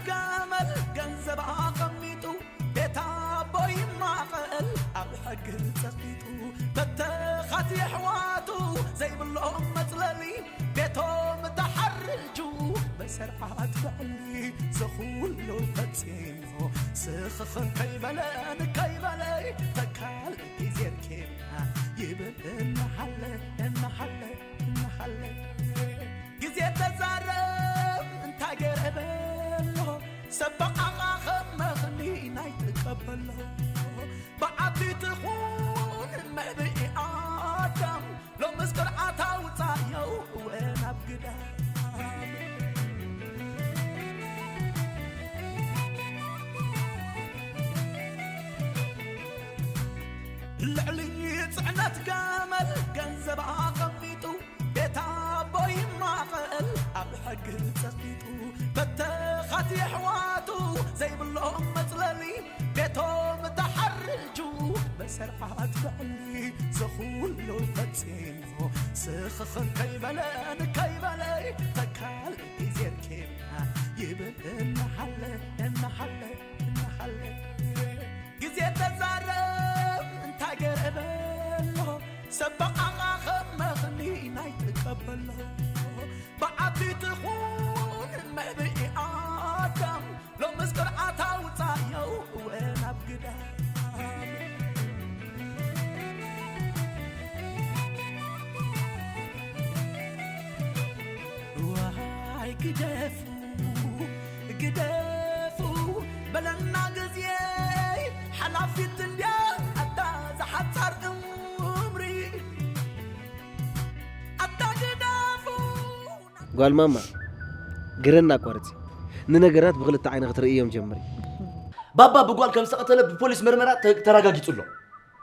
ገመል ገንዘብ ኣቐሚጡ ቤት ኣቦ ይማቐል ኣብ ሕጊ ጸቂጡ መተኻት የሕዋቱ ዘይብሎም መጽለሊ ቤቶም ተሓርጁ ብሰርዓት ብዕሊ ዝኹሉ ፈጺሙ ስኽኽን ከይበለ ንከይበለ ተካል ግዜ ርኬብና ይብል እናሓለ እናሓለ እናሓለ ግዜ ተዛረብ እንታይ ገይረ በሎ ሰብ በቓቓ ከም መኽኒ ናይ ትቀበሎ ብዓቢ ትኹን መብኢ ኣዳም ሎምስ ቅርዓት ኣውፃዮ እወ ናብ ግዳ ልዕሊ ጽዕነት ገመል ገንዘብ ኣቐሚጡ ቤት ኣቦ ይማቐል ኣብ ሕጊ ጸቂጡ በተኻት የሕዋቱ ዘይብሎም መጽለሊ ቤቶም ተሓርጁ ብሰርዓት ብዕሊ ዝኹሉ ፈጺሙ ስኽኽን ከይበለ ንከይበለ ተካል ግዜ ርኬብና ይብል እናሓለ እናሓለ እናሓለ ግዜ ተዛረብ እንታይ ገይረ በሎ ሰብ በቓቓ ከም መኽኒ ናይ ትቀበሎ ብዓቢ ትኹን መብኢ ኣዳም ሎምስ ቅርዓት ኣውፃዮ እወ ናብ ግዳ ዋይ ግደፉ ግደፉ በለና ግዜ ሓላፊት እንድያ ኣታ ዝሓጻር እምሪ ኣታ ግደፉ ጓል ማማ ግረና ኣቋርፂ ንነገራት ብክልተ ዓይነ ክትርእዮም ጀምሪ ባባ ብጓል ከም ዝተቐተለ ብፖሊስ መርመራ ተ- ተረጋጊጹ ኣሎ።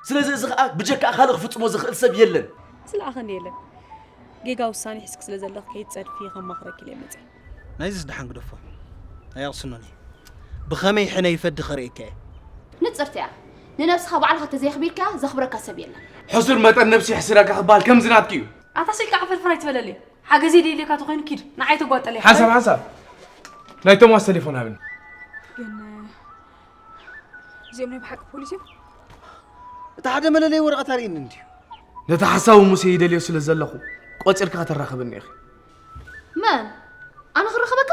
ስለዚ እዚ ኸኣ ብጀካ ካልእ ክፍጽሞ ዝኽእል ሰብ የለን። ስለ ኣኸ እንዲ የለን ጌጋ ውሳኔ ሒዝክ ስለ ዘለኽ ከይትጸድፊ ከማኽረኪ ኢለ መጸ ናይዚስ ደሓን ግደፎ ኣየቕስኖን እዩ ብኸመይ ሕነ ይፈዲ ከርእየካ እየ ንጽርቲ እያ ንነብስኻ ባዕልኻ ተዘይኽቢርካ ዘኽብረካ ሰብ የለን ሕሱር መጠን ነብሲ ይሕስረካ ክበሃል ከምዚ ናትኪ እዩ ኣታ ስልካ ዕፍርፍር ኣይትበለለይ ሓገዘይ ደይልየካ ተኾይኑ ኪድ ንዓይ ተጓጠለይ ሓንሳብ ሓንሳብ ናይ ቶማስ ቴሌፎን ሃብኒ ግን እዚኦም ናይ ብሓቂ ፖሊስ እዮም እቲ ሓደ መለለይ ወረቐት ኣርእኒ እንድዩ ነቲ ሓሳዊ ሙሴ ይደልዮ ስለ ዘለኹ ቆጺርካ ከተራኽብኒ ኢኺ መን ኣነ ክረኸበካ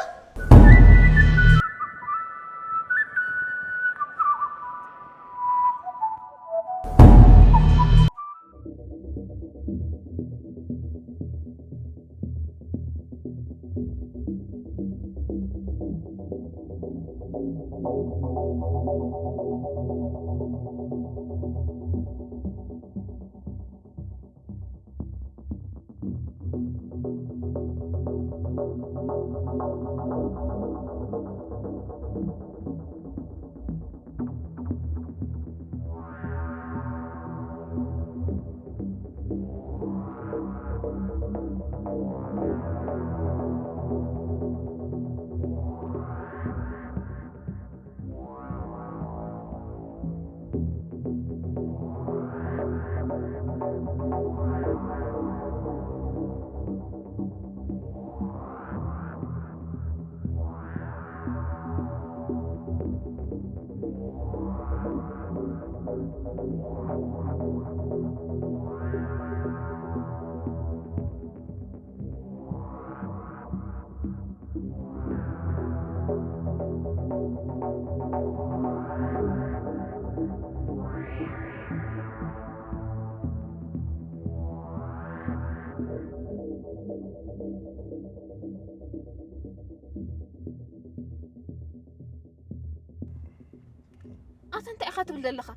ኣታ እንታይ ኢኻ ትብል ዘለኻ?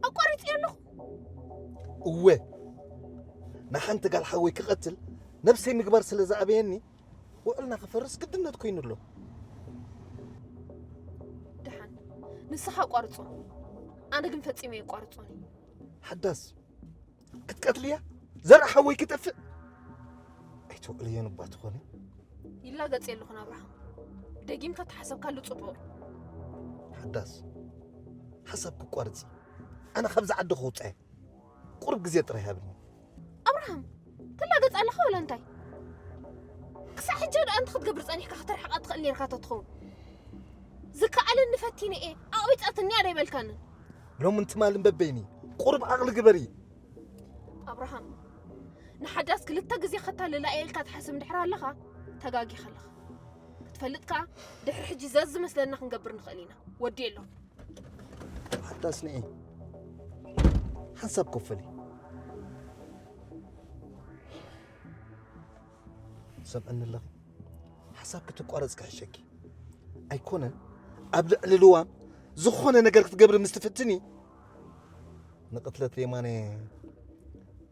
ኣቋሪጽ ኣለኹ። እወ ንሓንቲ ጋል ሓወይ ክቐትል ነብሰይ ምግባር ስለ ዝኣበየኒ ውዕልና ክፈርስ ግድነት ኮይኑ ኣሎ። ደሓን ንስኻ ኣቋርጾ፣ ኣነ ግን ፈጺመ የቋርጾን እዩ። ሓዳስ ክትቀትልያ ዘርኢ ሓወይ ክጠፍእ ኣይትውዕልዮን እባ ትኾነ። ይላገጽ የለኹን ኣብርሃም፣ ደጊምካ ተሓሰብካሉ ጽቡቕ። ሓዳስ ሓሳብ ክቋርጽ ኣነ ካብዚ ዓዲ ክውፅዐ ቁሩብ ግዜ ጥራይ ሃብኒ። ኣብርሃም ትላገጽ ኣለኻ ወላ እንታይ? ክሳዕ ሕጂ ደኣ እንታይ ክትገብር ጸኒሕካ ክትርሕቓ ትኽእል? ኔርካ ተትኸውን ዝከኣለኒ ፈቲነ እየ። ኣቕቢጻትኒ እያ ዶ ኣይበልካንን? ሎምን ትማልን በበይኒ። ቁሩብ ዓቕሊ ግበሪ። ኣብርሃም፣ ንሓዳስ ክልተ ግዜ ከታልላ እየ ኢልካ ትሓስብ እንድሕር ኣለኻ፣ ተጋጊኻ ኣለኻ። ክትፈልጥ ከኣ፣ ድሕሪ ሕጂ ዘዝመስለና ክንገብር ንኽእል ኢና። ወዲ ኣሎ። ሓዳስ ንዒ። ሓንሳብ ኮፈሊ። ሰምዕኒ ኣለኺ? ሓሳብ ክትቋረጽ ክሕሸኪ። ኣይኮነን፣ ኣብ ልዕሊ ልዋም ዝኾነ ነገር ክትገብሪ ምስ ትፍትኒ፣ ንቕትለት የማነ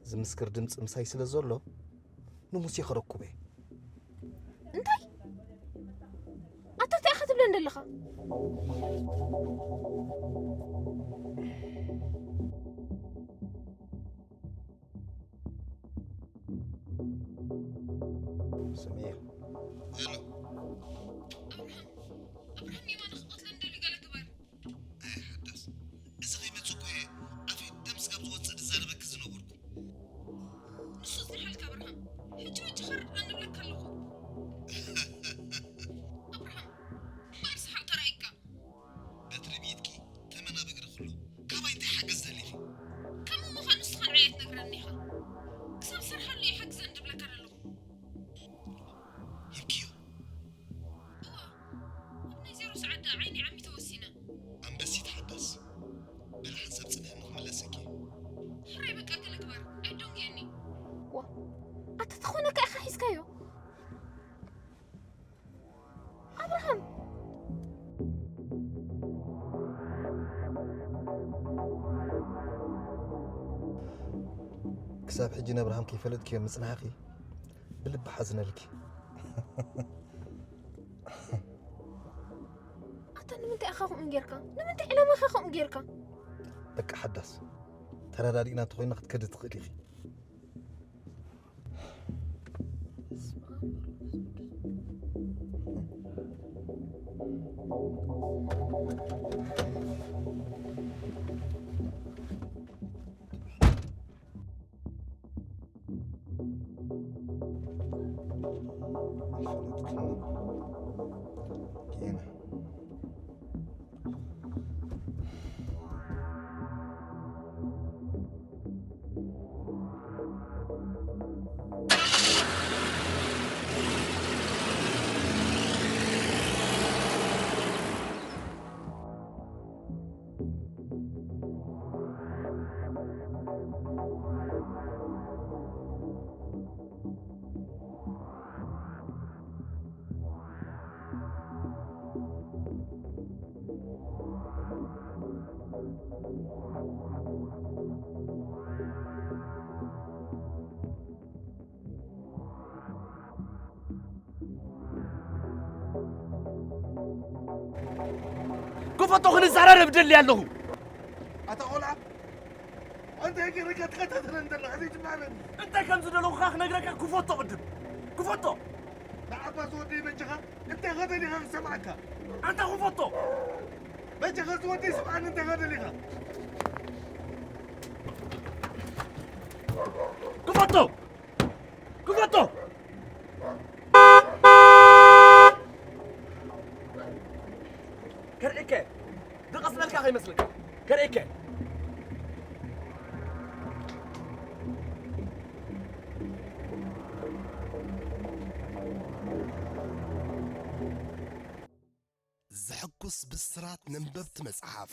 ዝምስክር ድምፂ ምሳይ ስለ ዘሎ፣ ንሙሴ ከረኩበ። እንታይ? ኣታ እንታይ ኢኻ ትብለኒ ዘለኻ? ስምዒ። ሄሎ። ኣብርሃም፣ ኣብርሃም የማነ ክቐትለኒ ደልዩ፣ ገለ ግበር። ኣይ ሓዳስ፣ እዚ ከይመጽእ እኮ እየ ኣፈይ ደም ስጋብ ዝወጽእ ዝዛረበኪ ዝነበርኩ። ንሱ ጽንሓልካ ኣብርሃም፣ ሕጂ ሕጂ ኸርድ ኣንብለካ ኣለኹ። ኣብርሃም፣ እምበኣር ሰሓቕ ተራእይካ። በትሪ ብኢድኪ ተመን ኣብ እግሪ ክሎ፣ ካባይ እንታይ ሓገዝ ደሊኺ? ከምኡ ምዃኑ ንስኻ ንዓይ ኣይትነግረኒ ኢኻ። ክሳብ ዝሰርሓሉ እየ ሓግዘኒ ዝብለካ ዘለኹ። ሂብክዮ? እወ፣ ኣብ ናይ ዜሮ ሰዓት ደኣ ዓይኒ ዓሚተ ወሲነ። ኣንበሲት ሓዳስ፣ በሊ ሓንሳብ ጽንሕኒ ክምለሰኪ። ሕራይ በቃ ገለ ግበር፣ ኣይትደንጉየኒ። ዋ፣ ኣታ ተኾነካ ኢኻ ሒዝካዮ። ኣብርሃም። ክሳብ ሕጂ ንኣብርሃም ከይፈለጥክዮ ምጽናሕኺ ብልቢ ሓዝነልኪ። ኣታ ንምንታይ ኢኻ ከምኡ ጌርካ? ንምንታይ ዕላማኻ ከምኡ ጌርካ? በቃ ሓዳስ፣ ተረዳዲእና እንተኾይና ክትከዲ ትኽእል ኢኺ። ክፈቶ ክንዘራረብ ደሊ ኣለኹ። ኣታ ቆልዓ፣ እንታይ ገይረካ ትከታተለኒ ዘለኻ? ዘይትማረኒ። እንታይ ከም ዝደለኹ ክነግረካ ክፈቶ ቅድም። ክፈቶ። ንዓባ ዝወደይ በጃኻ፣ እንታይ ከደሊኻ ክሰምዓካ? ኣንታ ክፈቶ። በጃኻ ዝወደይ ስምዓኒ፣ እንታይ ከደሊኻ? ክፈቶ። ክፈቶ። ከርእከ። ድቐስ በልካ ከይመስለካ። ከርእከ። ዘሐጉስ ብስራት ነንበብቲ መጽሓፍ።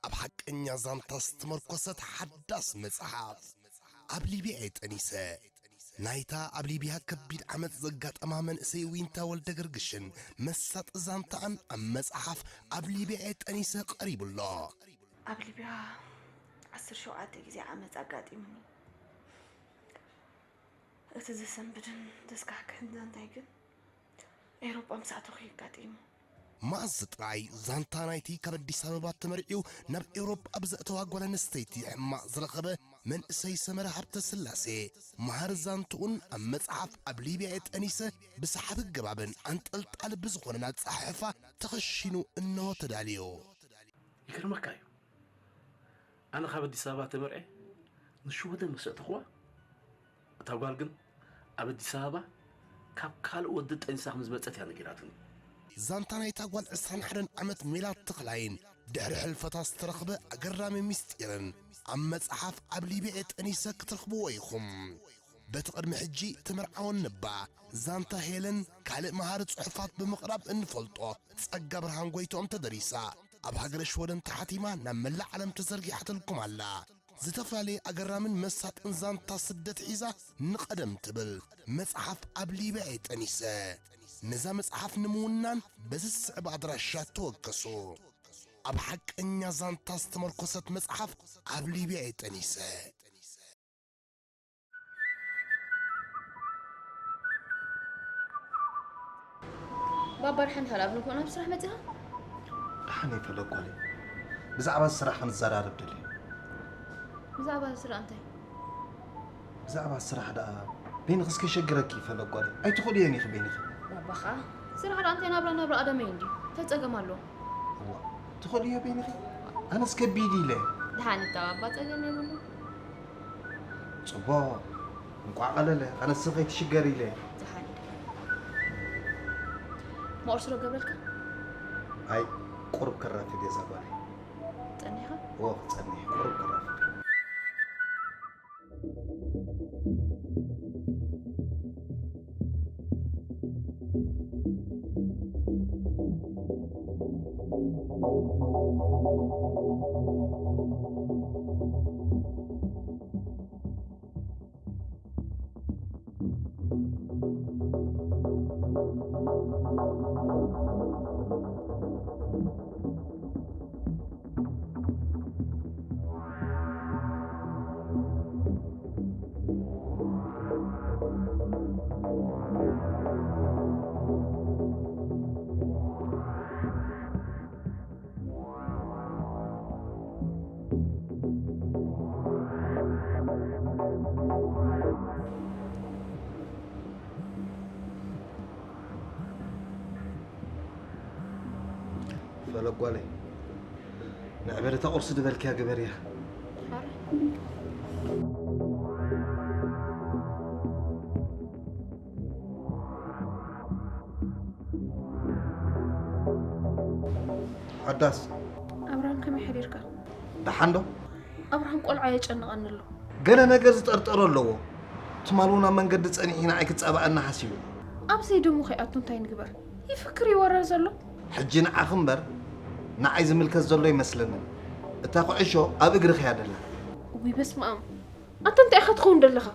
ኣብ ሓቀኛ ዛንታ ዝተመርኮሰት ሓዳስ መጽሓፍ። ኣብ ሊብያ እየ ጠኒሰ። ናይታ ኣብ ሊብያ ከቢድ ዓመጽ ዘጋጠማ መንእሰይ ዊንታ ወልደ ገርግሽን መሳጢ ዛንታኣን ኣብ መጽሓፍ ኣብ ሊብያ እየ ጠኒሰ ቀሪቡ ኣሎ። ኣብ ሊብያ ዓሰርተ ሸውዓተ ግዜ ዓመጽ ኣጋጢሙኒ። እቲ ዘሰንብድን ዘስካሕክሕን ዛንታይ ግን ኤውሮጳ ምስ ኣተኹ እዩ ኣጋጢሙ። መኣዝ ጥራይ ዛንታ ናይቲ ካብ ኣዲስ ኣበባ ተመርዕዩ ናብ ኤውሮጳ ብዘእተዋ ጓል ኣንስተይቲ ሕማቕ ዝረኸበ መንእሰይ ሰመረ ሃብተስላሴ፣ መሃሪ ዛንትኡን ኣብ መጽሓፍ ኣብ ሊብያ እየ ጠኒሰ ብሰሓቢ ኣገባብን ኣንጠልጣሊ ብዝኾነን ኣጸሓሕፋ ተኸሺኑ እንሆ ተዳልዩ። ይገርመካ እዩ። ኣነ ካብ ኣዲስ ኣበባ ተመርዔ ንሽወደን ምስ ኣእተኽዋ፣ እታ ጓል ግን ኣብ ኣዲስ ኣበባ ካብ ካልእ ወዲ ጠኒሳ ከም ዝመጸት እያ ነጊራትኒ። ዛንታ ናይታ ጓል ዕስራን ሓደን ዓመት ሜላት ተኽላይን ድሕሪ ሕልፈታ ዝተረኽበ ኣገራሚ ምስጢርን ኣብ መጽሓፍ ኣብ ሊብያ ጠኒሰ ክትረኽብዎ ኢኹም። በቲ ቅድሚ ሕጂ ተመርዓወን እባ ዛንታ ሄለን ካልእ መሃሪ ጽሑፋት ብምቕራብ እንፈልጦ ጸጋ ብርሃን ጎይትኦም ተደሪሳ ኣብ ሃገረ ሽወደን ተሓቲማ ናብ መላእ ዓለም ተዘርጊሓትልኩም ኣላ። ዝተፈላለየ ኣገራምን መሳጥን ዛንታ ስደት ሒዛ ንቐደም ትብል መጽሓፍ ኣብ ሊብያ እየ ጠኒሰ። ነዛ መጽሓፍ ንምውናን በዚ ዝስዕብ ኣድራሻ ተወከሱ። ኣብ ሓቀኛ ዛንታ ዝተመርኮሰት መጽሓፍ ኣብ ሊብያ እየ ጠኒሰ። ባባ፣ ደሓን ኢኻ? ኣብ ንግሆ ናብ ስራሕ መጺኻ? ደሓን እየ ፈለግ ጓለይ። ብዛዕባ እዚ ስራሕ ክንዘራረብ ደልየ። ብዛዕባ ስራሕ እንታይ? ብዛዕባ ስራሕ ደኣ በይንኺስ ከይሸግረኪ ፈለግ ጓለይ። ኣይትኽእልዮን ኢኺ በይንኺ። ባባ ኸኣ ስራሕ ደኣ እንታይ ናብራ ናብራ ቀዳማይ እንድዩ። እንታይ ጸገም ኣለዎ? እዋ፣ ትኽእልዮ በይንኺ? ኣነስ ከቢድ ኢለ። ደሓን እታ ባባ ጸገም የብሉ። ጽቡቕ፣ እንቋዕ ቀለለ፣ ኣነስ ከይትሽገር ኢለ። ዝሓንድ መቑርሲ ዶ ገብረልካ? ኣይ፣ ቁሩብ ክረፍድ እየ እዛ ጓለይ። ጸኒሕካ? እወ፣ ክጸንሕ፣ ቁሩብ ክረፍድ። ፈለግ ጓለይ፣ ንዕበድ እታ ቁርሲ ዝበልክያ ግበርያ። ሓዳስ ኣብርሃም ከመይ ሓዲርካ? ደሓን ዶ? ኣብርሃም ቆልዓ የጨንቐኒ ኣሎ። ገለ ነገር ዝጠርጠሮ ኣለዎ። ትማል እውን ኣብ መንገዲ ጸኒሑ ንዓይ ክጻባኣና ሓሲቡ። ኣብ ዘይደሙ ከይኣቱ እንታይ ንግበር? ይፍክር ይወረር ዘሎ። ሕጂ ንዓኺ እምበር ንዓይ ዝምልከት ዘሎ ኣይመስለንን። እታ ኩዕሾ ኣብ እግርኺ እያ ደላ። እውይ በስመኣም። ኣንተ እንታይ ኢኻ ትኸውን ዘለኻ?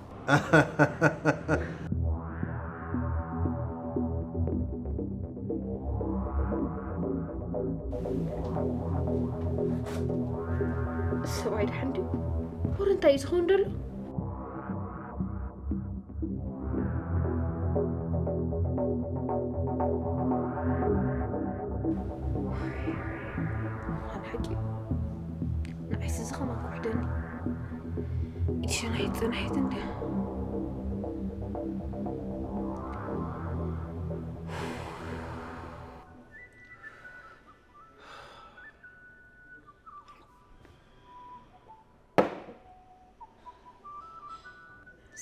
ሰብኣይ ደሓን ድዩ? ወረ እንታይ እዩ ዝኸውን ዘሎ? ኣነ ሓቂ ንዓይስ እዚ ኸማን ክውሕደኒ ኢድ ሸናሒት ጸናሒት እንድያ።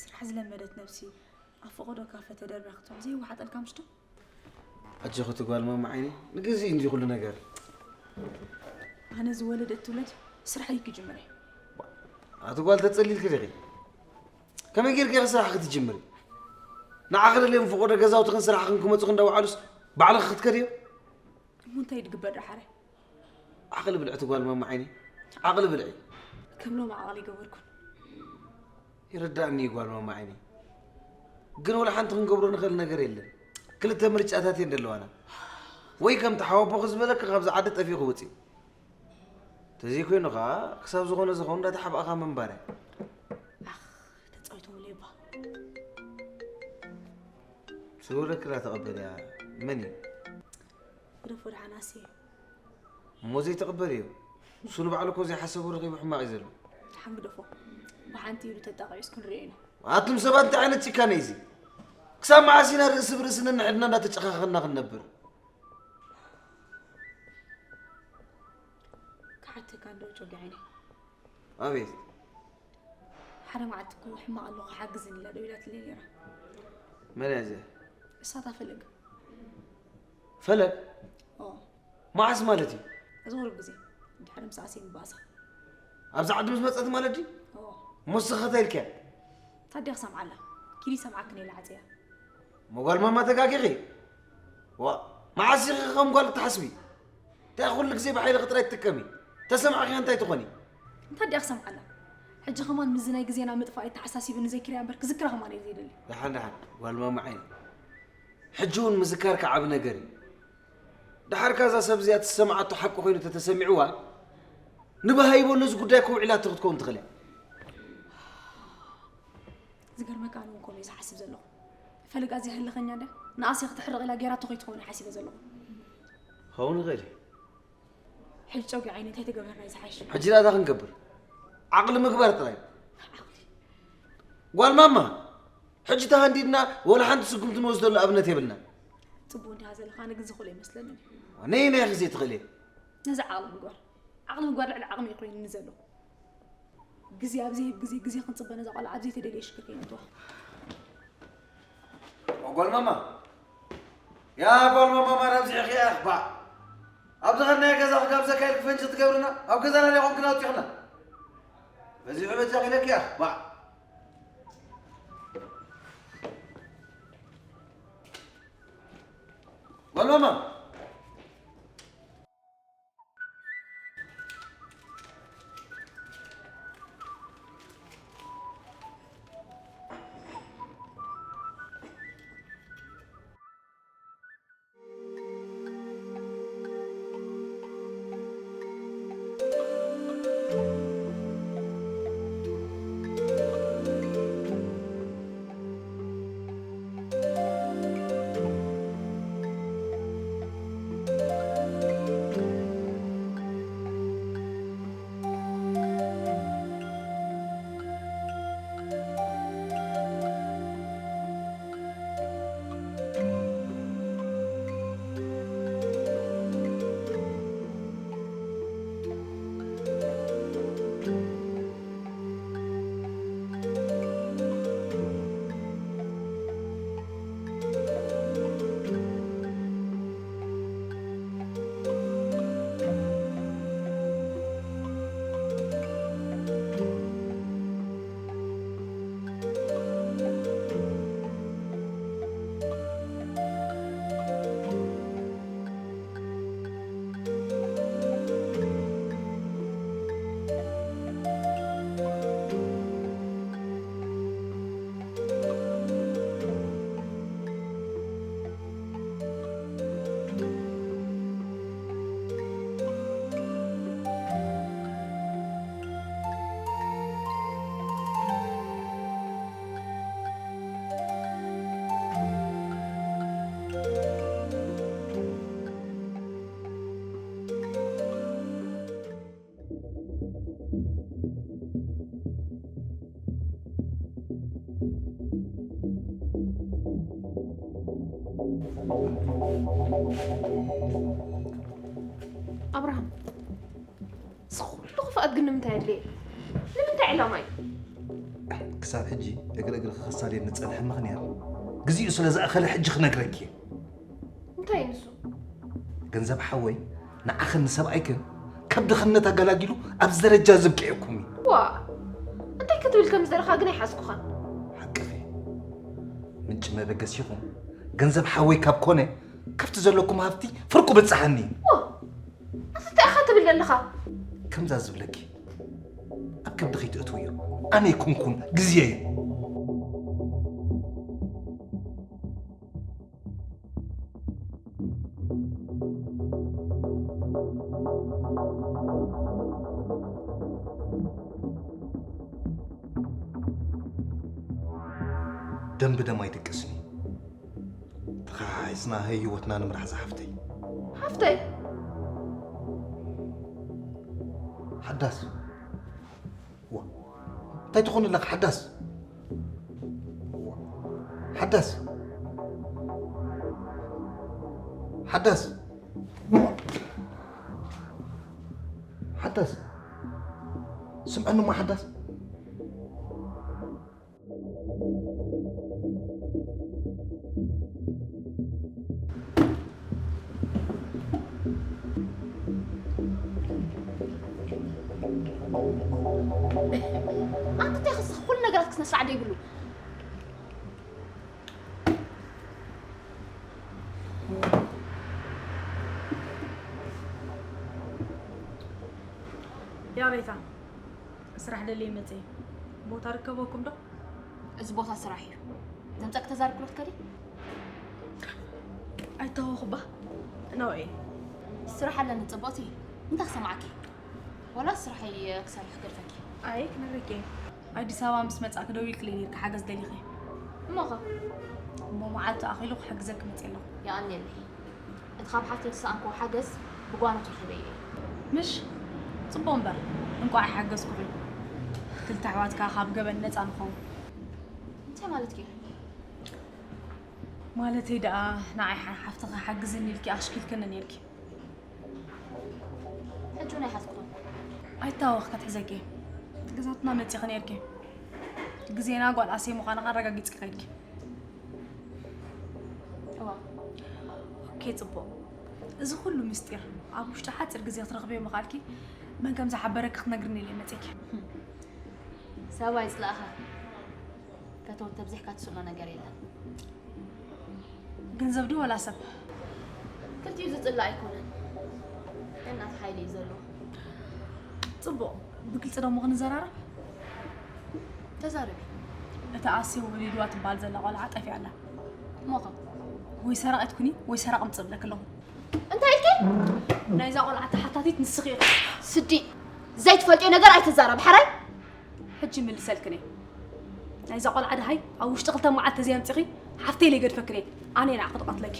ስራሕ ዝለመደት ነብሲ ኣብ ፈቐዶ ካፈ ተደርብያ ክትውዕል ዘይወሓጠልካ ምሽ ዶ? ኣጆኺ እቲ ጓል ማማ ዓይነይ፣ ንግዜኡ እንድዩ ኩሉ ነገር። ኣነ ዝወለደት ትውለድ ስራሐይ ክጅምር እየ። ኣቲ ጓል ተጸሊልኪ ዲኺ? ከመይ ጌርኪ ኢኺ ስራሕኺ ትጅምሪ? ንዓኺ ደልዮም ፈቐዶ ገዛውትኽን ስራሕኽን ክመጹኺ እንዳወዓሉስ ባዕልኺ ክትከድዮ? እሞ እንታይ ድግበር ደሓረ? ዓቕሊ ብልዕቲ ጓል ማማ ዓይነይ፣ ዓቕሊ ብልዒ። ከም ሎሚ ዓቕሊ ይገበርኩን። ይርዳእኒ እዩ ጓል ማማ ዓይነይ፣ ግን ወላ ሓንቲ ክንገብሮ ንኽእል ነገር የለን። ክልተ ምርጫታት እየን ዘለዋና። ወይ ከምቲ ሓወቦኺ ዝበለኪ ካብዚ ዓዲ ጠፊእኺ ውፅኢ። ተዘይኮይኑ ኸዓ ክሳብ ዝኾነ ዝኸውን እንዳተሓባእኻ ምንባር እያ። ኣኽ፣ ተፃዊቶምለይ እባ። ዝደወለኪ ላ ተቐበልያ መን እዩ? ግደፎ ደሓን ኣስየ። እሞ ዘይትቕበልዮ? እሱ ንባዕሉ እኮ ዘይሓሰቦ ረኺቡ ሕማቕ እዩ ዘሎ። ደሓን ግደፎ። ብሓንቲ ኢዱ ተጣቒዑስ ክንሪኦ ኢና። ኣቱም ሰባት እንታይ ዓይነት ጭካነ እዩ እዚ? ክሳብ መዓስ ኢና ርእሲ ብርእሲ ነንሕድና እንዳተጨኻኸና ክንነብር? ክሓተካ እንደው ጮጊ ዓይነይ። ኣቤት። ሓደ መዓልቲ እኮ ሕማቕ ኣለኹ ሓግዝኒ ኢላ ደዊላትለይ ነይራ። መን እያ እዚኣ? እሳ እታ ፈለግ። ፈለግ? ኦ። መዓስ ማለት እዩ? እዚ ቁሩብ ግዜ ድሕሪ ምሳኣስ ምባእሳ። ኣብዚ ዓዲ ምስ መጸት ማለት ድዩ? ኦ። እሞ ንስኺ እንታይ ኢልክያ? ታዲያ ክሰምዓላ። ኪዲ ሰምዓክን ኢላ ዓጽያ። እሞ ጓል ማማ ተጋጊኺ? ዋ፣ መዓስ ኢኺ ከም ጓል እትሓስቢ? እንታይ ኩሉ ግዜ ብሓይልኺ ጥራይ ትጥቀሚ? ተሰማዕኽያ እንታይ ትኾኒ? እንታይ ድኣ ክሰምዓላ? ሕጂ ከማን ምስዚ ናይ ግዜና ምጥፋእ የተሓሳሲብኒ ዘኪርያ እምበር ክዝክራ ከማን እየ ዘይደሊ። ደሓን ደሓን፣ ጓል ማማ ዓይኒ። ሕጂ እውን ምዝካርካ ዓቢ ነገር እዩ። ደሓርካ እዛ ሰብ እዚኣ ትሰምዓቶ ሓቂ ኮይኑ ተተሰሚዕዋ፣ ንበሃይቦ ነዚ ጉዳይ ከውዒላቶ ክትከውን ትኽእል እያ። ዝገርመካ ኣነ እውን ከምኡ እየ ዝሓስብ ዘለኹ። ፈለግ ኣዝያ ህልኸኛ ድያ? ንኣስያ ክትሕርቕ ኢላ ጌራቶ ከይትኸውን እየ ሓሲበ ዘለኹ። ክኸውን ይኽእል እዩ። ሕጂ ጨጉ ዓይኒ እንታይ ተገበርና እዩ ዝሓይሽ? ሕጂ ዳታ ክንገብር? ዓቕሊ ምግባር ጥራይ። ዓቕሊ? ጓል ማማ፣ ሕጂ ተሃንዲድና ወላ ሓንቲ ስጉምቲ ንወስደሉ ኣብነት የብልና። ጽቡቕ እንዲኻ ዘለኻ፣ ኣነ ግን ዝኽእሎ ይመስለኒ። ነይ ናይ ግዜ ትኽእል እየ። ነዚ ዓቕሊ ምግባር። ዓቕሊ ምግባር ልዕሊ ዓቕሚ እዩ ኮይኑኒ ዘሎ። ግዜ ኣብ ዘይህብ ግዜ፣ ግዜ ክንጽበ ነዛ ቆልዓ ኣብ ዘይተደልየ ሽግር ከይነእትዋ። ጓል ማማ። ያ ጓል ማማ፣ ማርያም፣ ዝዒኺ ኢኺ፣ ባዕ። ኣብ ዝኸድናዮ ገዛ ክጋብዘካ ኢልኪ ፈንጂ ትገብርና? ኣብ ገዛና ዲኹም ክነውጢኽና? በዚሑ በጃኺ ኢለኪ ኢኺ፣ ባዕ። ጓል ማማ። ኣብርሃም፣ እዚ ኩሉ ክፍኣት ግን ንምንታይ ኣድለየ? ንምንታይ ዕላማ እዩ? ክሳብ ሕጂ እግሪ እግሪ ክኸሳልየኒ ዝጸንሐ ምኽንያት፣ ግዜኡ ስለ ዝኣኸለ ሕጂ ክነግረኪ እየ። እንታይ እዩ ንሱ? ገንዘብ ሓወይ ንዓኽን ንሰብኣይክን ካብ ድኽነት ኣገላጊሉ ኣብዚ ደረጃ ዘብቅዐኩም እዩ። ዋ፣ እንታይ ክትብል ከም ዝደለኻ ግን ኣይሓዝኩኻን። ሓቅኺ። ምንጪ መበገሲኹም ገንዘብ ሓወይ ካብ ኮነ፣ ካብቲ ዘለኩም ሃብቲ ፍርቁ ብጽሓኒ። ዋ፣ ኣቲ እንታይ ኢኻ ትብል ዘለኻ? ከምዛ ዝብለኪ ኣብ ከብዲ ከይትእትውዮ። ኣነ ኣይኮንኩን፣ ግዜ እዩ። ደም ብደም ኣይድቅስን እዩ። ተኸሓሒስና ህይወትና ንምራሕ ዝሓፍተይ። ሓፍተይ። ሓዳስ። ዋ፣ እንታይ ትኾን ኣለኻ ሓዳስ? ሓዳስ። ሓዳስ። ሓዳስ። ስምዐኒ እሞ ሓዳስ። ኣንተ እንታይ ክስኽ ኩሉ ነገራት ክስነ ስርዓት ዘይብሉ። ያሬታ፣ ስራሕ ደልየ መፅየ። ቦታ ርከበኩም ዶ? እዚ ቦታ ስራሕ እዩ። ዘምፀክ ተዛርብ ክሎት ከዲ? ኣይታወኹ ባ። ናውዒ። ስራሕ ኣለኒ ፅቡቕቲ። እንታይ ክሰማዕኪ? ወላ ስራሐይ ክሰርሕ ክገድፈኪ። ኣይ ክነግረኪ እየ። ኣዲስ ኣበባ ምስ መጻእኪ ደዊልክለይ ነይርኪ ሓገዝ ደሊኺ። እሞ ኸ? እሞ መዓልቲ ኣኺሉ ክሕግዘኪ መጺእ ኣለኹ። የቐንየለይ። እቲ ካብ ሓፍተይ ዝሰኣንክዎ ሓገዝ ብጓኖት ረኺበዮ እየ። ምሽ? ጽቡቕ እምበር፣ እንቋዕ ሓገዝኩኺ። ክልተ ኣሕዋትካ ካብ ገበን ነጻ ንኸውን። እንታይ ማለትኪ እዩ? ማለተይ ደኣ ንዓይ ሓ-፣ ሓፍትኺ ሓግዝኒ ኢልኪ ኣሽኪልክኒ ነይርኪ። ሕጂ እውን ኣይሓዝኩኹን። ኣይታወኽ ክትሕዘኪ። ገዛትና መጺኺ ነይርኪ። ግዜና ጓል ኣሰይ ምዃንኻ ኣረጋጊጽኪ ከይድኪ። እዋ። ኦኬ፣ ጽቡቕ። እዚ ኩሉ ምስጢር ኣብ ውሽጢ ሓጺር ግዜ ክትረኽብዮ ምኽኣልኪ መን ከም ዝሓበረኪ ክትነግርኒ ኢለ መጺእኪ። ሰብ ኣይጽላእኻ። ፈተውቲ ተብዚሕካ ትስእኖ ነገር የለን። ገንዘብ ድዩ ወላ ሰብ? ክልቲኡ ዝጽላእ ኣይኮነን። ነናት ሓይሊ እዩ ዘለዎ። ጽቡቕ። ብግልጺ ደሞ ክንዘራረብ? ተዛረቢ። እታ ኣስዮ ወሊድዋ ትበሃል ዘላ ቆልዓ ጠፊኣ ኣላ። እሞ ኸ? ወይ ሰራቒት ኩኒ ወይ ሰራቒ ምጽእ እብለኪ ኣለኹ። እንታይ ኢልኪ? ናይዛ ቆልዓ ተሓታቲት ንስኺ ኢኺ። ስዲ፣ ዘይትፈልጥዮ ነገር ኣይትዛረብ፣ ሓራይ? ሕጂ ይምልሰልክን እየ። ናይዛ ቆልዓ ደሃይ ኣብ ውሽጢ ክልተ መዓልቲ ተዘይኣምጺኺ ሓፍተይ ኢለ ይገድፈክን እየ። ኣነ እየ ንዓኺ ዝቐትለኪ።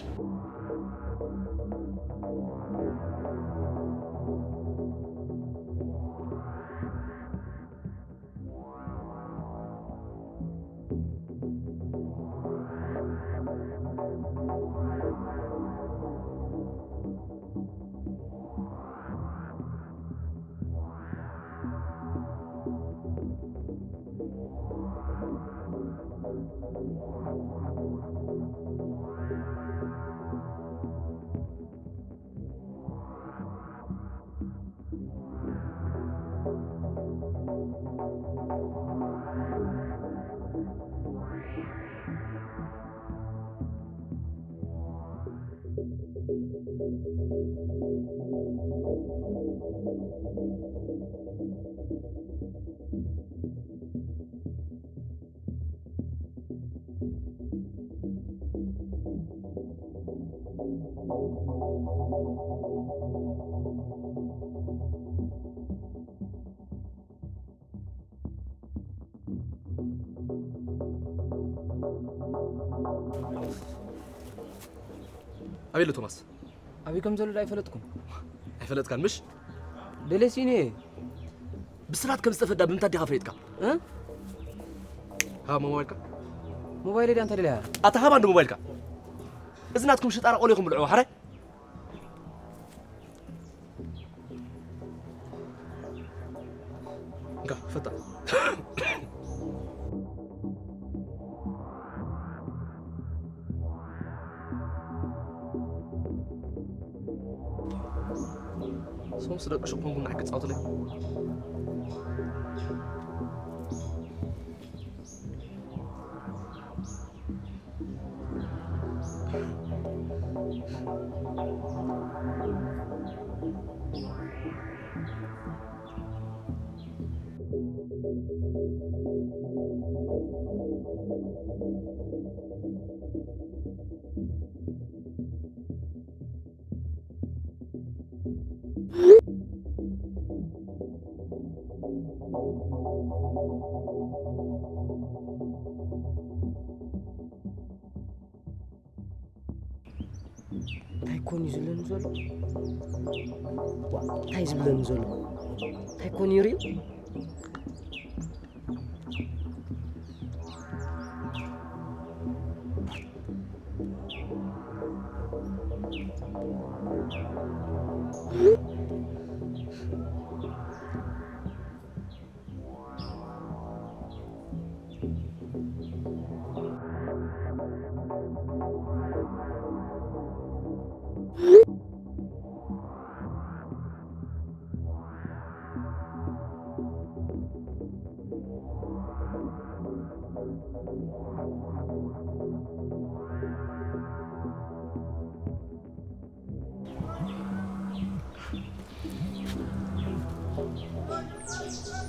ኣበይ ኣሎ ቶማስ? ኣበይ ከም ዘሎ ኣይፈለጥኩን። ኣይፈለጥካን ምሽ? ደለሲኒ። ብስራት ከም ዝጠፈዳ ብምንታይ ዲኻ ፈሊጥካ? እ? ሃ ሞባይልካ? ሞባይለይ ድያ እንተ ደልያ? ኣታ ሃባ እንዶ ሞባይልካ። እዚ ናትኩም ሽጣራ ቆሎ ኢኹም ብልዕዎ፣ ሓራይ? እንካ፣ ፈታ። ሶምስ ደቂ ሹቕ ኮንኩም ንዓይ ክጻወቱለይ። እንታይ ኮን እዩ ዝብለኒ ዘሎ? ዋ፣ እንታይ ዝብለኒ ዘሎ? እንታይ ኮን እዩ ሪኡ?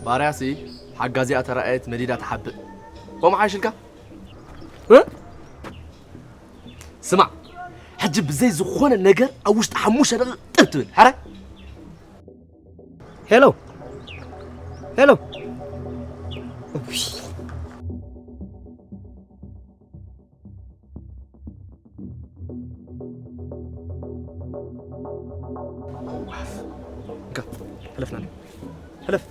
ባርያሲ ሓጋዚኣ ተራእየት መዲዳ ትሓብእ። ከምኡ ሓይሽልካ? እ? ስማዕ፣ ሕጂ ብዘይ ዝኾነ ነገር ኣብ ውሽጢ ሓሙሽተ ደቂቕ ጥብ ትብል። ሕራይ? ሄሎ፣ ሄሎ። እንካ፣ ሕለፍና። ሕለፍ።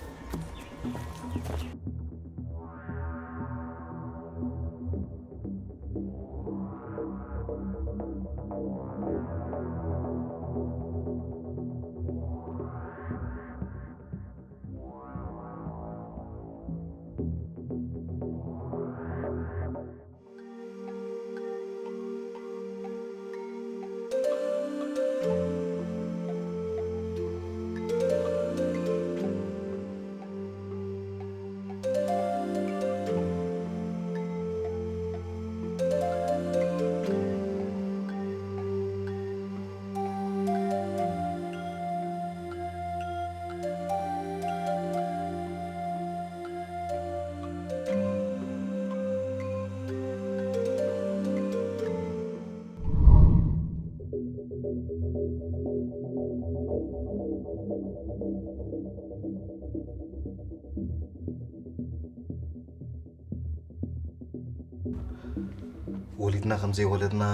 ወሊድና ከም ዘይወለድና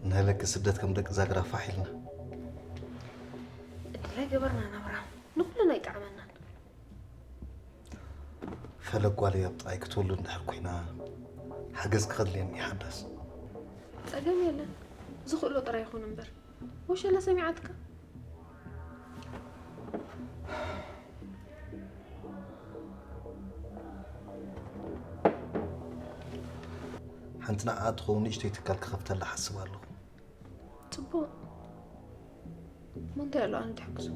ንህለኪ ስደት ከም ደቂ ዛግራ ፋሕ ኢልና። እንታይ ገበርና ናብራ? ንኹልና ኣይጠዓመናን። ፈለግ ጓለይ ኣብ ጥቓይ ክትህሉ እንድሕር ኮይና፣ ሓገዝ ክኸድልየኒ ሓዳስ። ጸገም የለን። ዝኽእሎ ጥራይ ይኹን እምበር። ወሸላ ሰሚዓትካ? ሓንቲ ንዓኣ ትኸውን ንእሽተይ ትካል ክኸፍተላ ሓስብ ኣለኹ። ጽቡቕ። እሞ እንታይ ኣሎ ኣነ ድሕግዞ?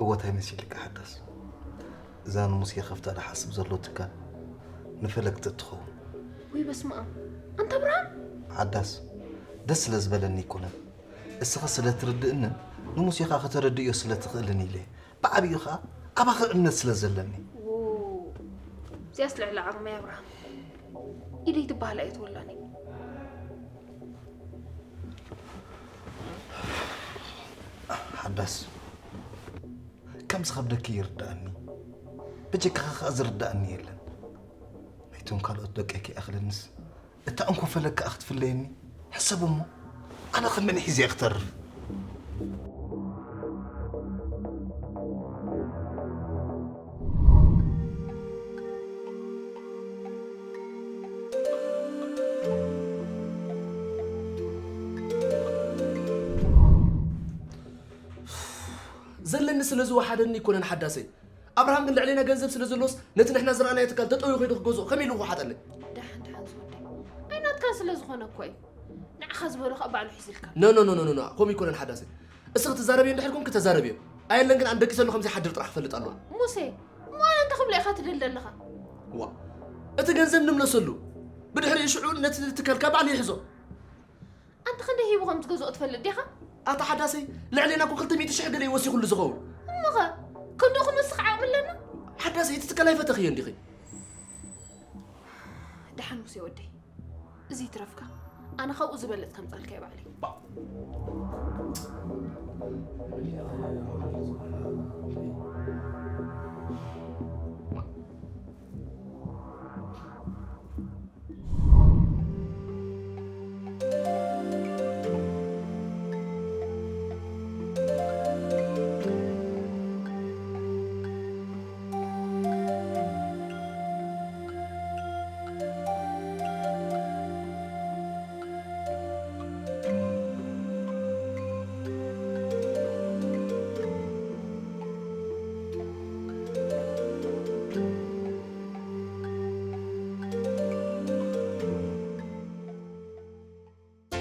እወ፣ እንታይ መሲልካ ሓዳስ? እዛ ንሙሴ ከፍታ ዝሓስብ ዘሎ ትካል ንፈለግ ትኸውን። ወይ በስመ ኣብ። ኣንታ ኣብርሃም! ሓዳስ፣ ደስ ስለ ዝበለኒ ኣይኮነን። እስኻ ስለ ትርድእንን ንሙሴ ኸኣ ከተረድእዮ ስለ ትኽእልን ኢለ። ብዓቢኡ ኸኣ ኣባኻ እምነት ስለ ዘለኒ። ዎ፣ እዚኣስ ልዕሊ ዓቕመይ ኣብርሃም። ኢደይ ትበሃል ኣይትወላኒ። ሓዳስ፣ ከም ዝኸብደኪ ይርድኣኒ። ብጀካኻ ኸኣ ዝርድኣኒ የለን። ናይቶም ካልኦት ደቀይ ከይኣኽለንስ፣ እታ እንኮ ፈለግ ከኣ ክትፍለየኒ? ሕሰብ እሞ፣ ኣነ ኸ መን ሒዘ እየ ክተርፍ? ዘለኒ ስለ ዝወሓደኒ ኣይኮነን ሓዳሰይ። ኣብርሃም ግን ልዕሌና ገንዘብ ስለ ዘሎስ፣ ነቲ ንሕና ዝረኣናዮ ትካል ተጠውዩ ከይዱ ክገዝኦ ከመይ ኢሉ ክወሓጠለይ? ደሓን፣ ደሓን ዝወደይ። ኣይ ናትካ ስለ ዝኾነ እኮ እዩ። ንዓኻ ዝበሎ ኸኣ ባዕሉ ሒዝልካ። ኖ፣ ኖ፣ ኖ፣ ኖ፣ ኖ፣ ከምኡ ኣይኮነን ሓዳሰይ። እስኺ ትዛረብዮ እንድሕር ኮንኪ ተዛረብዮ። ኣየለን ግን ኣነ ደቂሰሉ ከም ዘይሓድር ጥራሕ ክፈልጥ ኣለዎ። ሙሴ፣ እሞ ኣነ እንታይ ክብሎ ኢኻ ትደሊ ዘለኻ? ዋ፣ እቲ ገንዘብ ንምለሰሉ። ብድሕሪኡ ሽዑ ነቲ ትካል ካብ ባዕሉ ይሕዞ። ኣንተ ክንደይ ሂቡ ከም ዝገዝኦ ትፈልጥ ዲኻ? ኣታ ሓዳሰይ፣ ልዕሌና እኮ ክልተ ሚእቲ ሽሕ ገለ እዩ ወሲኹሉ ዝኸውን። እሞኸ፣ ክንድኡ ክንውስኽ ዓቕሚ ኣለና? ሓዳሰይ፣ እቲ ትካል ኣይፈተኽዮን ዲኺ? ደሓን ሙሴ ወደይ፣ እዚ ይትረፍካ። ኣነ ካብኡ ዝበለጽ ከምጻልካ እየ ባዕለይ።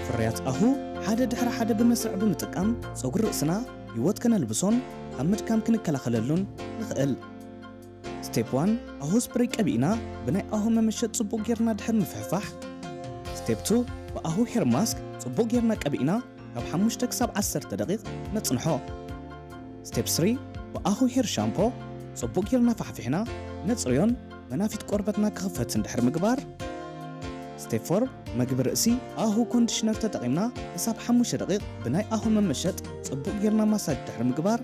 ፍርያት ኣሁ ሓደ ድሕሪ ሓደ ብመስርዕ ብምጥቃም ጸጉሪ ርእስና ህይወት ከነልብሶን ካብ ምድካም ክንከላኸለሉን ንኽእል። ስቴፕ ዋን፣ ኣሁ ስፕሬይ ቀቢእና ብናይ ኣሁ መመሸጥ ጽቡቕ ጌርና ድሕር ምፍሕፋሕ። ስቴፕ ቱ፣ ብኣሁ ሄር ማስክ ጽቡቕ ጌርና ቀቢእና ካብ ሓሙሽተ ክሳብ ዓሰርተ ደቂቕ ነጽንሖ። ስቴፕ ስሪ፣ ብኣሁ ሄር ሻምፖ ጽቡቕ ጌርና ፋሕፊሕና ነጽርዮን መናፊት ቆርበትና ክኽፈትን ድሕር ምግባር። ስቴፕ ፎር፣ መግቢ ርእሲ ኣሁ ኮንዲሽነር ተጠቒምና ክሳብ ሓሙሽተ ደቂቕ ብናይ ኣሁ መመሸጥ ጽቡቕ ጌርና ማሳጅ ድሕሪ ምግባር።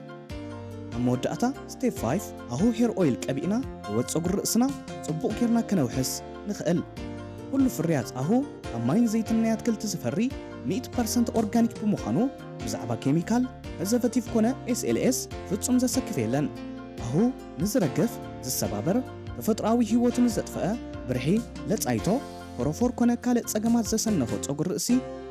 ኣብ መወዳእታ ስቴፕ ፋይቭ ኣሁ ሄር ኦይል ቀቢእና ህይወት ጸጉሪ ርእስና ጽቡቕ ጌርና ከነውሕስ ንኽእል። ኩሉ ፍርያት ኣሁ ካብ ማይን ዘይትን ናይ ኣትክልቲ ዝፈሪ ሚእቲ ፐርሰንት ኦርጋኒክ ብምዃኑ ብዛዕባ ኬሚካል፣ ፕሪዘርቨቲቭ ኮነ ኤስኤልኤስ ፍጹም ዘሰክፍ የለን። ኣሁ ንዝረግፍ፣ ዝሰባበር፣ ተፈጥሮኣዊ ህይወቱ ንዘጥፍአ ብርሒ፣ ለጻይቶ፣ ፎሮፎር ኮነ ካልእ ጸገማት ዘሰነፎ ጸጉሪ ርእሲ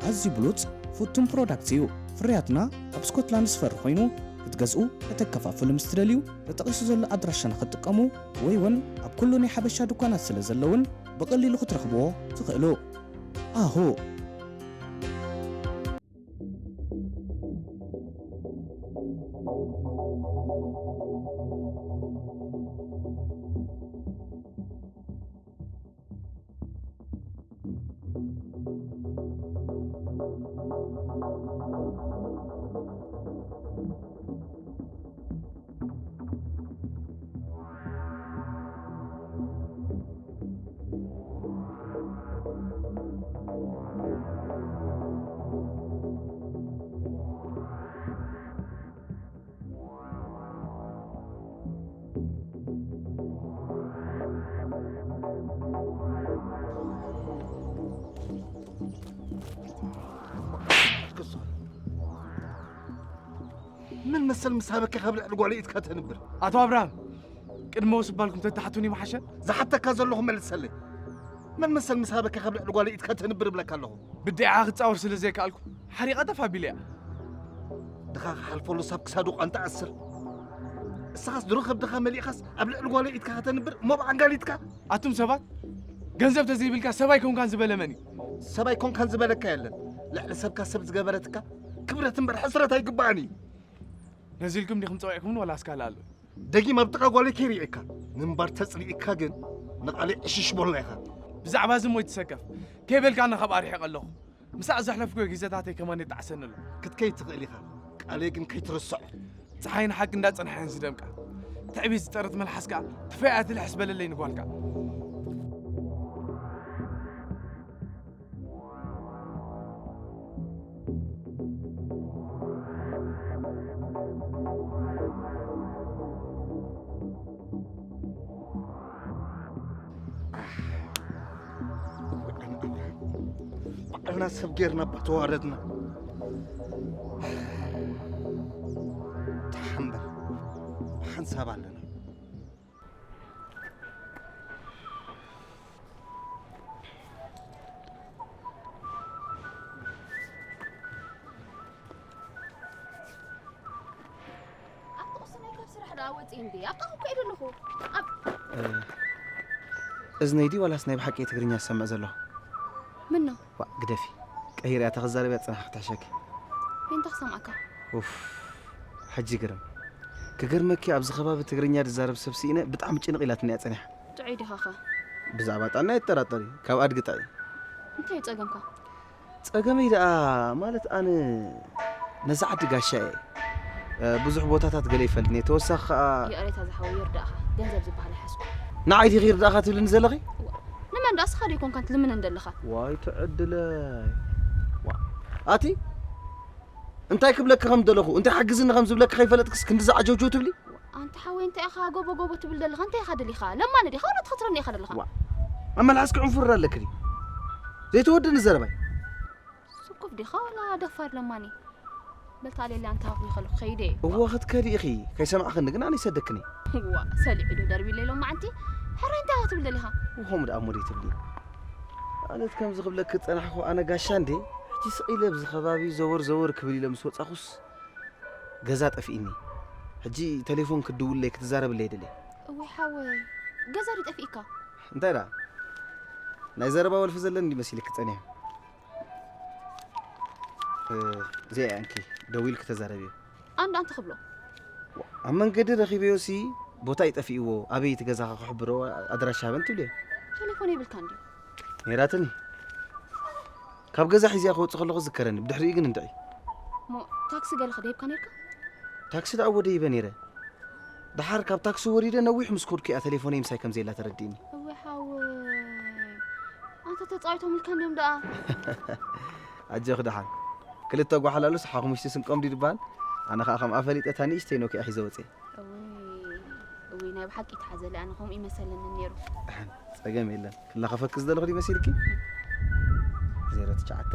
ኣዝዩ ብሉጽ ፍቱን ፕሮዳክት እዩ። ፍርያትና ኣብ ስኮትላንድ ዝፈሪ ኮይኑ ክትገዝኡ ከተከፋፍሉ ምስ ትደልዩ ተጠቒሱ ዘሎ ኣድራሻና ክትጥቀሙ ወይ እውን ኣብ ኩሉ ናይ ሓበሻ ድኳናት ስለ ዘለውን ብቐሊሉ ክትረኽብዎ ትኽእሉ። ኣሁ። ምን መሰል ምስ ሃበካ ካብ ልዕሊ ጓለይ ኢድካ ተንብር? ኣቶ ኣብርሃም፣ ቅድሚ ወስ ባልኩም ተተሓቱኒ ምሓሸ? ዝሓተካ ዘለኹ መልሰለይ። መን መሰል ምስ ሃበካ ካብ ልዕሊ ጓለይ ኢድካ ተንብር እብለካ ኣለኹ? ብዴዓ ክጻወር ስለ ዘይከኣልኩ ሓሪቓ ጠፍ ኣቢለያ። ድኻ ክሓልፈሉ ሳብ ክሳዱ ቋንጣ ኣስር። እስኻስ ድሮ ከብድኻ መሊእኻስ ኣብ ልዕሊ ጓለይ ኢድካ ከተንብር እሞ ብዓንጋሊትካ? ኣቱም ሰባት፣ ገንዘብ ተዘይብልካ ሰብ ኣይኮንካን ዝበለ መን እዩ? ሰብ ኣይኮንካን ዝበለካ የለን። ልዕሊ ሰብካ ሰብ ዝገበረትካ ክብረት እምበር ሕስረት ኣይግባእን እዩ። ነዚ ኢልኩም ዲኹም ጸዊዕኩምኒ ዋላ ኣስካል ኣሎ? ደጊም ኣብ ጥቓ ጓለይ ከይርእየካ። ምንባር ተጽሊእካ ግን ንቓለይ ዕሽሽ ቦላ ኢኻ። ብዛዕባ እዚ እሞ ይትሰከፍ። ከይበልካኒ ካብ ኣርሒቐ ኣለኹ። ምሳኣ ዘሕለፍኩዮ ግዜታተይ ከማን ይጣዕሰኒ ኣሎ። ክትከይድ ትኽእል ኢኻ። ቃለይ ግን ከይትርስዖ። ጸሓይ ንሓቂ እንዳጸንሐ እየን ዝደምቃ። ትዕቢት ዝጠርት መልሓስ ከኣ ትፈያ ትልሕስ በለለይ ንጓልካ። ባዕልና ሰብ ጌርና እባ ተዋረድና። ደሓን እምበር ብሓንሳብ ኣለና። ኣብቲ ቁስነይ ካብ ስራሕ ደኣ ወፂእ እንዲ ኣብታ እኮ እየ ዘለኹ። ኣብ እዝነይ ድዩ ዋላስ ናይ ብሓቂ ትግርኛ ዝሰምዕ ዘለኹ? ምን ነው? ዋ ግደፊ፣ ቀይርያ እታ ክዛረብያ ዝጸናሕኪ ክትሕሸኪ። ፌንታ ክሰምዓካ። ኡፍ፣ ሕጂ ግርም። ክገርመኪ ኣብዚ ከባቢ ትግርኛ ዝዛረብ ሰብ ስኢነ ብጣዕሚ ጭንቕ ኢላትኒ እያ ጸኒሓ። ጥዑይ ዲኻኸ? ብዛዕባ ጥዕና ኣይትጠራጠሪ፣ ካብ ኣድጊ ጥዑይ። እንታይ እዩ ጸገምካ? ጸገመይ ደኣ ማለት ኣነ ነዛ ዓዲ ጋሻ እየ። እ፣ ብዙሕ ቦታታት ገለ ይፈልጥን እየ። ተወሳኺ ከኣ ይቕሬታ ዝሓወይ ይርዳእኻ። ገንዘብ ዝበሃል ኣይሓዝኩ። ንዓይ ዲኺ ይርዳእኻ ትብልኒ ዘለኺ? እዋ፣ ንመን ደኣ እስኻ ዶ ኣይኮንካን ትልምነን ዘለኻ? ዋይ ትዕድለይ። ዋ፣ ኣቲ እንታይ ክብለኪ ከም ደለኹ፣ እንታይ ሓግዝኒ ከም ዝብለኪ ከይፈለጥክስ ክንድዚ ዓጀውጀው ትብሊ? ኣንታ ሓወይ እንታይ ኢኻ ጎቦ ጎቦ ትብል ዘለኻ? እንታይ ኢኻ ደሊኻ? ለማኒ ዲኻ ወላ ትኸትረኒ ኢኻ ደለኻ? ዋ፣ ኣብ መልሓስኪ ዕንፉር ኣለኪ ድዩ? ዘይተወድኒ ዘረባይ። ስኩፍ ዲኻ ወላ ደፋር ለማኒ? በል ተኣልየለይ ኣንታ ሃብኒ ከለኹ ከይደ እየ። እወ ክትከዲ ኢኺ፣ ከይሰማዕኽኒ ግን ኣነ ይሰደክኒ። እዋ፣ ሰሊዑ ዶ ደርቢለይ ሎማዓንቲ? ሕራይ እንታይ ኢኻ ትብል ደሊኻ? ወ ከምኡ ደኣ እሞ ደይ ትብሊ። ኣነት ከምዚ ክብለኪ ዝጸናሕኩ ኣነ ጋሻ እንዴ? ሕጂ ስቕ ኢለ ኣብዚ ከባቢ ዘወር ዘወር ክብል ኢለ ምስ ወጻኹስ ገዛ ጠፊእኒ። ሕጂ ቴሌፎን ክትድውለይ ክትዛረብለይ ደልየ። እወይ ሓወይ፣ ገዛ ድዩ ጠፊእካ? እንታይ ደኣ? ናይ ዘረባ ወልፊ ዘለኒ ድዩ መሲልኪ ጸኒሐ? እ፣ እዚኣ እያ እንኪ፣ ደዊልኪ ተዛረብዮ። ኣንዳ ኣንቲ ክብሎ። ኣብ መንገዲ ረኺበዮሲ ቦታ እዩ ጠፊእዎ፣ ኣበይ እቲ ገዛኻ ክሕብሮ ኣድራሻ ሃበን ትብልዮ። ቴሌፎን የብልካ እንዲ ነይራትኒ። ካብ ገዛ ሒዝያ ክወፅእ ከለኹ ዝከረኒ፣ ብድሕሪኡ ግን እንድዒ። እሞ ታክሲ ገለ ክደይብካ ነርካ? ታክሲ ደኣ ወደ ይበ ነይረ። ደሓር ካብ ታክሲ ወሪደ ነዊሕ ምስ ኮድኩ እያ ቴሌፎነይ ምሳይ ከም ዘየላ ተረዲእኒ። እወ ሓው ኣንተ ተፃዊቶም ኢልካ እንዲዮም ደኣ። ኣጆኽ ደሓን። ክልተ ጓሓላሉስ ሓኹምሽቲ ስንቆም ድዩ ድበሃል? ኣነ ኸዓ ከምኣ ፈሊጠ እታ ንእሽተይ ኖኪያ ሒዘ ወፅየ። እውይ ናይ ብሓቂ ተሓዘለ ኣነ ከምኡ ይመሰለኒ ነይሩ። ደሓን ጸገም የለን። ክላኸፈኪ ዝደለኹ ድዩ መሲልኪ? ዜሮ ትሽዓተ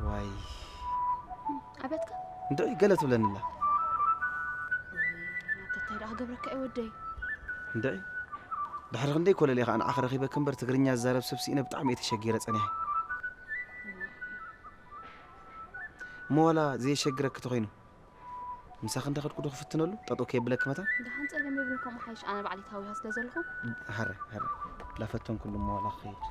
ዋይ ኣበትካ እንድዒ ገለ ትብለኒ ኣላ። ናተታይ ደኣ ክገብረካ እዩ ወደይ። እንድዒ ድሕሪ ክንደይ ኮለል ኢኻ ንዓኻ ረኺበኪ እምበር ትግርኛ ዝዛረብ ሰብ ስኢነ ብጣዕሚ እየ ተሸጊረ ጸኒሐ። እሞ ዋላ ዘየሸግረኪ ተኾይኑ ምሳኺ እንዳኸድኩ ዶ ክፍትነሉ ጠጠው ከየብለኪ መታን? ደሓን ጸገም የብሉን ከምኡ ሓይሽ ኣነ ባዕለይ ታዊኻ ስለ ዘለኹ። ሃረ ሃረ ላፈተንኩሉ እሞ ዋላ ክኸይድ።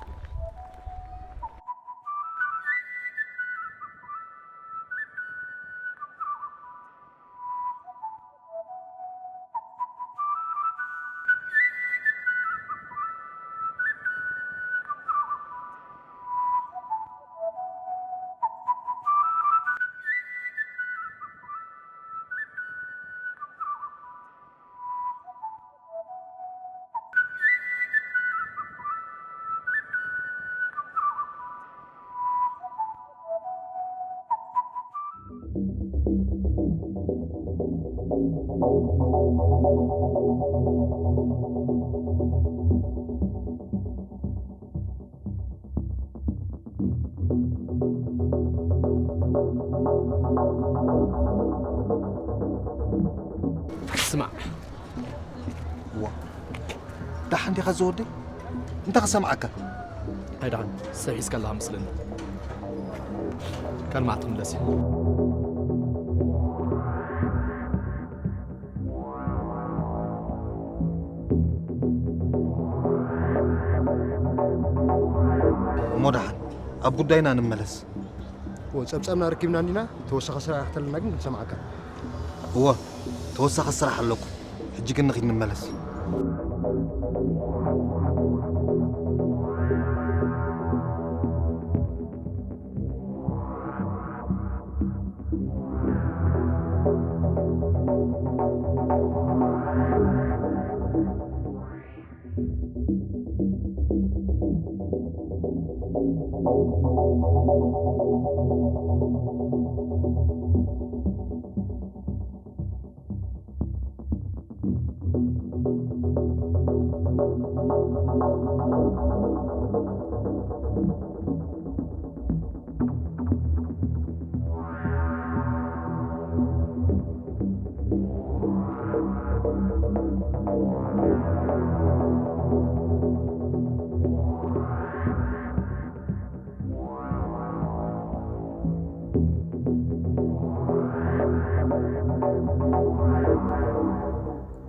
ስማዕ ዋ ደሓን ዲኻ ዝወደይ? እንታይ ክሰምዓካ? ኣይደሓን ሰብ ሒዝካ ኣለኻ መስለኒ። ካልማዕቲ ክምለስ እዩ። እሞ ደሓን ኣብ ጉዳይና ንመለስ። ጸብጸብና ረኪብና እንዲና ተወሳኺ ስራሕ ክተለና ግን ክንሰምዓካ። እወ ተወሳኺ ስራሕ ኣለኩም። ሕጂ ግን ንኺድ ንመለስ።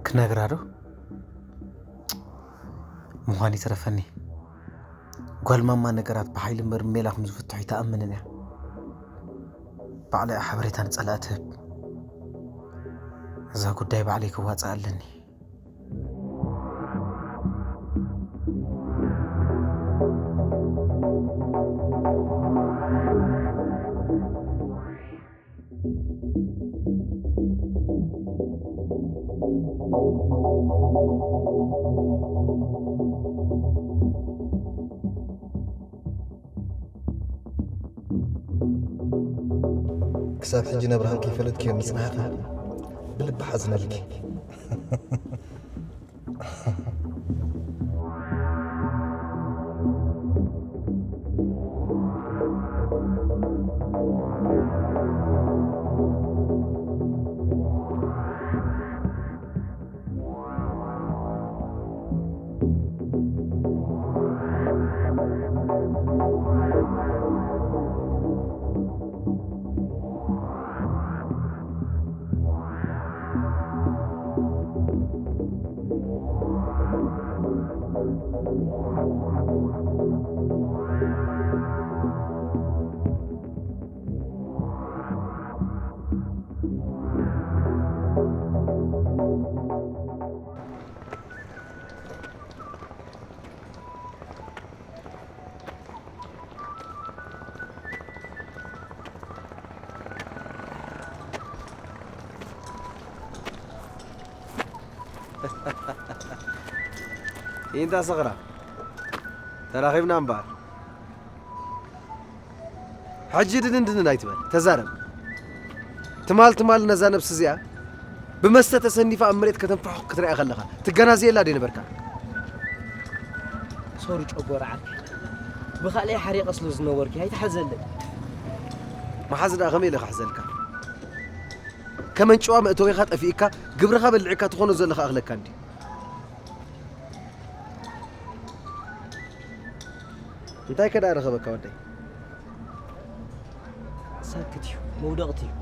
ክነግራ ዶ? ምዃን ይትረፈኒ። ጓል ማማ ነገራት ብሓይሊ እምበር ሜላ ከም ዝፍትሑ ኣይትኣምንን እያ። ባዕላ እያ ሓበሬታ ንጸላእ ትህብ። እዛ ጉዳይ ባዕለይ ክዋጽእ ኣለኒ። ክሳብ ሕጂ ነብርሃን ከይፈለጥክዮ ምጽናሕካ ብልቢ ሓዝነልኪ። ኢንታ ሰኽራ ተራኺብና እምበኣር። ሕጂ ድንን ድንን ኣይትበል፣ ተዛረብ። ትማል ትማል ነዛ ነብሲ እዚኣ ብመስተ ተሰኒፋ ኣብ መሬት ከተንፋሑ ክትሪኣ ከለኻ ትገናዘየላ ዶ ነበርካ? ሶሪ ጨጎራ ዓርከይ፣ ብኻልኣይ ሓሪቐ ስለ ዝነበርኩ ኣይትሓዘለይ። መሓዝ ደኣ ከመይ ኢለ ክሕዘልካ? ከመንጭዋ መእተዊኻ ጠፊእካ፣ ግብርኻ በሊዕካ ትኾኖ ዘለኻ ኣኽለካ እንድዩ። እንታይ ከ ደኣ ረኸበካ ወደይ? ሳክት እዩ፣ መውደቕቲ እዩ።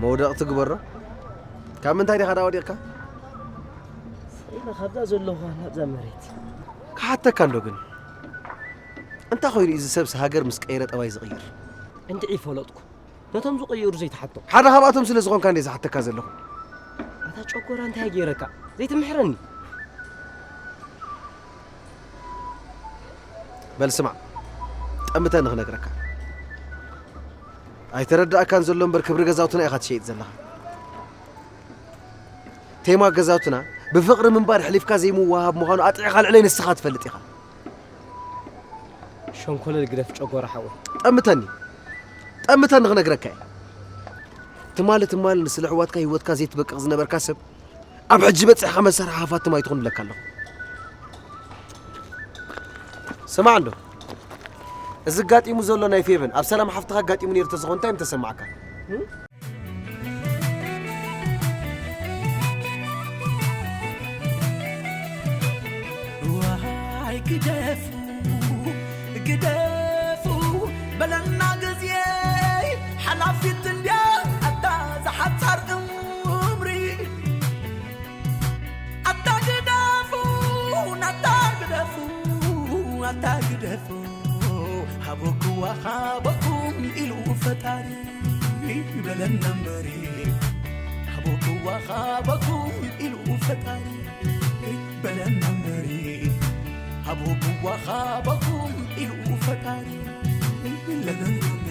መውደቕቲ ግበሮ። ካብ ምንታይ ዲኻ ደኣ ወዲቕካ? ስቕ ኢለ ካብዛ ዘለኹዋ ናብዛ መሬት። ክሓተካ እንዶ ግን፣ እንታይ ኮይኑ እዩ እዚ ሰብስ ሃገር ምስ ቀይረ ጠባይ ዝቕይር? እንድዒ ፈለጥኩ። ነቶም ዝቕይሩ ዘይትሓቶም። ሓደ ካብኣቶም ስለ ዝኾንካ እንደ ዝሓተካ ዘለኹ። ኣታ ጨጎራ እንታይ ገይረካ? ዘይትምሕረኒ። በል ስማዕ፣ ጠምተኒ ክነግረካ። ኣይተረዳእካን ዘሎ እምበር ክብሪ ገዛውትና ኢኻ ትሸይጥ ዘለኻ። ቴማ ገዛውትና ብፍቕሪ ምንባር ሕሊፍካ ዘይምውሃብ ምዃኑ ኣጥዒኻ ልዕለይ ንስኻ ትፈልጥ ኢኻ። ሸንኮለል ግደፍ ጨጎራ ሓወይ። ጠምተኒ፣ ጠምተኒ ክነግረካ እየ። ትማሊ ትማሊ ንስለ ኣሕዋትካ ህይወትካ ዘይትበቅቕ ዝነበርካ ሰብ፣ ኣብ ሕጂ በጺሕካ መሳርሒ ሃፋትም ኣይትኹን እብለካ ኣለኹ። ስማዕ እንዶ፣ እዚ ኣጋጢሙ ዘሎ ናይ ፌቨን ኣብ ሰላም ሓፍትኻ ኣጋጢሙ ነይሩ ተዝኾን እንታይ ምተሰማዕካ? ዋይ ግደፉ ግደፉ በለና ግዜ ሓላፊት እንድያ ኣታ ዝሓጻር እምሪ ኣታ ግደፉ ኣታ ግደፉ ኣታ ግደፉ ሃበክዋ ሃበኩም ኢሉ ፈጣሪ በለና እምበሪ ሃበክዋ ሃበኩም ኢሉ ፈጣሪ በለና እምበሪ ሃበክዋ ሃበኩም ኢሉ ፈጣሪ በለና እምበሪ